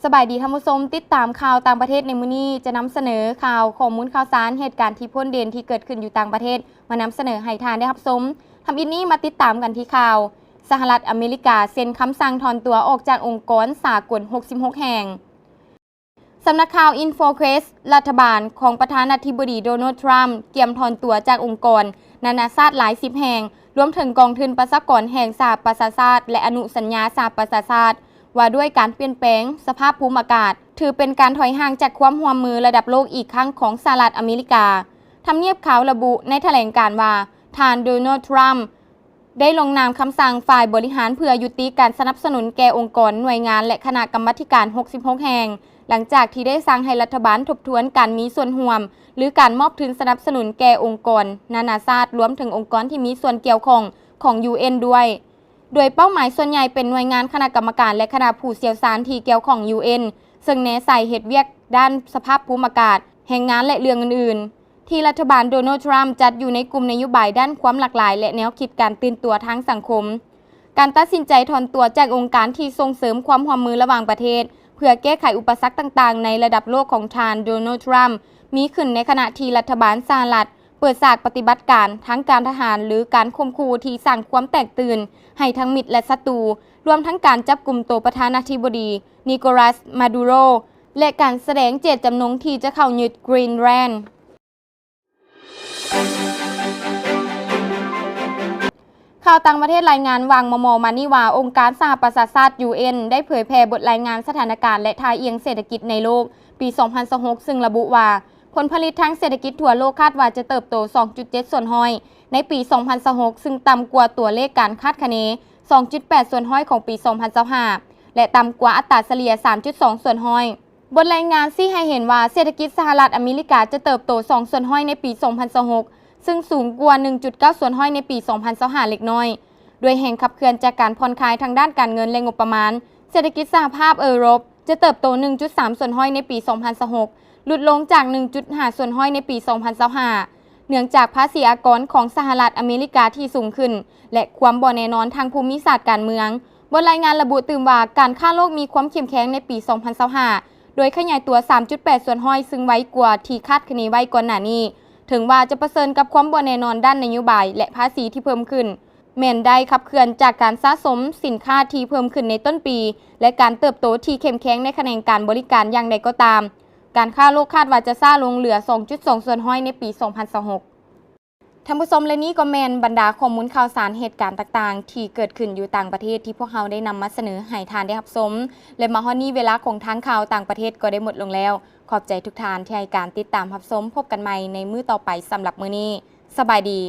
ສະບາຍດີທ່ານຜູ້ຊົມ, ຕິດຕາມຂ່າວຕ່າງປະເທດໃນມື້ນີ້ ຈະນຳສະເໜີຂ່າວ, ຂໍ້ມູນຂ່າວສານ, ເຫດການທີ່ພົ້ນເດັ່ນທີ່ເກີດຂຶ້ນຢູ່ຕ່າງປະເທດ ມານຳສະເໜີໃຫ້ທ່ານໄດ້ຮັບຊົມ. ທຳອິດນີ້ມາຕິດຕາມກັນທີ່ຂ່າວ, ສະຫະລັດອາເມລິກາເຊັນຄຳສັ່ງຖອນຕົວອອກຈາກອົງກອນສາກົນຫົກສິບຫົກແຫ່ງ. ສຳນັກຂ່າວ InfoPress ລັດຖະບານຂອງປະທານາທິບໍດີໂດນັລ ທຣຳ ກຽມຖອນຕົວຈາກອົງກອນນານາຊາດຫຼາຍສິບແຫ່ງ, ລວມເຖິງກອງທຶນປະຊາກອນແຫ່ງສະຫະປະຊາຊາດ ແລະ ອະນຸສັນຍາສະຫະປະຊາຊາດ ວ່າດ້ວຍການປ່ຽນແປງສະພາບພູມອາກາດ, ຖືເປັນການຖອຍຫ່າງຈາກຄວາມຮ່ວມມືລະດັບໂລກອີກຄັ້ງຂອງສະຫະລັດອາເມລິກາ. ທຳນຽບຂາວລະບຸໃນຖະແຫຼງການວ່າ ທ່ານໂດນັລ ທຣຳ ໄດ້ລົງນາມຄຳສັ່ງຝ່າຍບໍລິຫານເພື່ອຍຸຕິການສະໜັບສະໜູນແກ່ອົງກອນ, ໜ່ວຍງານ ແລະ ຄະນະກຳມາທິການຫົກສິບຫົກແຫ່ງ, ຫຼັງຈາກທີ່ໄດ້ສັ່ງໃຫ້ລັດຖະບານທົບທວນການມີສ່ວນຮ່ວມ ຫຼື ການມອບທຶນສະໜັບສະໜູນແກ່ອົງກອນນານາຊາດ, ລວມເຖິງອົງກອນທີ່ມີສ່ວນກ່ຽວຂ້ອງຂອງ UN ດ້ວຍ. ໂດຍເປົ້າໝາຍສ່ວນໃຫຍ່ເປັນໜ່ວຍງານຄະນະກຳມະການ ແລະ ຄະນະຜູ້ຊ່ຽວຊານທີ່ກ່ຽວຂ້ອງ UN ເຊິ່ງແນໃສ່ເຮັດວຽກດ້ານສະພາບພູມອາກາດ, ແຮງງານ ແລະ ເລື່ອງອື່ນໆ ທີ່ລັດຖະບານໂດນັລ ທຣຳ ຈັດຢູ່ໃນກຸ່ມນະໂຍບາຍດ້ານຄວາມຫຼາກຫຼາຍ ແລະ ແນວຄິດການຕື່ນຕົວທາງສັງຄົມ. ການຕັດສິນໃຈຖອນຕົວຈາກອົງການທີ່ສົ່ງເສີມຄວາມຮ່ວມມືລະຫວ່າງປະເທດ ເພື່ອແກ້ໄຂອຸປະສັກຕ່າງໆໃນລະດັບໂລກຂອງທ່ານໂດນັລ ທຣຳ ມີຂຶ້ນໃນຂະນະທີ່ລັດຖະບານສະຫະລັດ ເປີດສາກປະຕິບັດການທາງການທະຫານ ຫຼື ການຂົ່ມຂູ່ທີ່ສ້າງຄວາມແຕກຕື່ນໃຫ້ທັງມິດ ແລະ ສັດຕູ, ລວມທັງການຈັບກຸມໂຕປະທານາທິບໍດີ ນິໂກລັສ ມາດູໂຣ ແລະ ການສະແດງເຈດຈຳນົງທີ່ຈະເຂົ້າຍຶດ Greenland. ຂ່າວຕ່າງປະເທດລາຍງານຫວ່າງມໍ່ໆມານີ້ວ່າ ອົງການສະຫະປະຊາຊາດ UN ໄດ້ເຜີຍແຜ່ບົດລາຍງານສະຖານະການ ແລະ ທ່າອ່ຽງເສດຖະກິດໃນໂລກ ປີສອງພັນຊາວຫົກ ເຊິ່ງລະບຸວ່າ ຜົນຜະລິດທາງເສດຖະກິດທົ່ວໂລກຄາດວ່າຈະເຕີບໂຕສອງຈຸດເຈັດສ່ວນຮ້ອຍໃນປີສອງພັນຊາວຫົກ ຊຶ່ງຕ່ຳກວ່າຕົວເລກການຄາດຄະເນສອງຈຸດແປດສ່ວນຮ້ອຍຂອງປີສອງພັນຊາວຫ້າ ແລະ ຕ່ຳກວ່າອັດຕາສະເລ່ຍສາມຈຸດສອງສ່ວນຮ້ອຍ. ບົດລາຍງານຊີ້ໃຫ້ເຫັນວ່າ ເສດຖະກິດສະຫະລັດອາເມລິກາຈະເຕີບໂຕສອງສ່ວນຮ້ອຍໃນປີສອງພັນຊາວຫົກ ຊຶ່ງສູງກວ່າໜຶ່ງຈຸດເກົ້າສ່ວນຮ້ອຍໃນປີສອງພັນຊາວຫ້າເລັກນ້ອຍ, ດ້ວຍແຮງຂັບເຄື່ອນຈາກການຜ່ອນຄາຍທາງດ້ານການເງິນ ແລະ ງົບປະມານ. ເສດຖະກິດສະຫະພາບເອີຣົບຈະເຕີບໂຕໜຶ່ງຈຸດສາມສ່ວນຮ້ອຍໃນປີສອງພັນຊາວຫົກ ຫຼຸດລົງຈາກໜຶ່ງຈຸດຫ້າສ່ວນຮ້ອຍໃນປີສອງພັນຊາວຫ້າ ເນື່ອງຈາກພາສີອາກອນຂອງສະຫະລັດອາເມລິກາທີ່ສູງຂຶ້ນ ແລະ ຄວາມບໍ່ແນ່ນອນທາງພູມິສາດການເມືອງ. ບົດລາຍງານລະບຸຕື່ມວ່າ ການຄ້າໂລກມີຄວາມເຂັ້ມແຂງໃນປີສອງພັນຊາວຫ້າ ໂດຍຂະຫຍາຍຕົວສາມຈຸດແປດສ່ວນຮ້ອຍ ຊຶ່ງໄວກວ່າທີ່ຄາດຄະເນໄວ້ກ່ອນໜ້ານີ້. ເຖິງວ່າຈະປະເຊີນກັບຄວາມບໍ່ແນ່ນອນດ້ານນະໂຍບາຍ ແລະ ພາສີທີ່ເພີ່ມຂຶ້ນ, ແມ່ນໄດ້ຂັບເຄື່ອນຈາກການສະສົມສິນຄ້າທີ່ເພີ່ມຂຶ້ນໃນຕົ້ນປີ ແລະ ການເຕີບໂຕທີ່ເຂັ້ມແຂງໃນຂະແໜງການບໍລິການ. ຢ່າງໃດກໍຕາມ, ການຄ້າໂລກຄາດວ່າຈະຊ້າລົງເຫຼືອສອງຈຸດສອງສ່ວນຮ້ອຍໃນປີສອງພັນຊາວຫົກ. ທ່ານຜູ້ຊົມ ແລະ ນີ້ກໍແມ່ນບັນດາຂໍ້ມູນຂ່າວສານ, ເຫດການຕ່າງໆທີ່ເກີດຂຶ້ນຢູ່ຕ່າງປະເທດທີ່ພວກເຮົາໄດ້ນຳມາສະເໜີໃຫ້ທ່ານໄດ້ຮັບຊົມ ແລະ ມາຮອດນີ້ເວລາຂອງທາງຂ່າວຕ່າງປະເທດກໍໄດ້ໝົດລົງແລ້ວ. ຂອບໃຈທຸກທ່ານທີ່ໃຫ້ການຕິດຕາມຮັບຊົມ. ພົບກັນໃໝ່ໃນມື້ຕໍ່ໄປ. ສຳລັບມື້ນີ້, ສະບາຍດີ.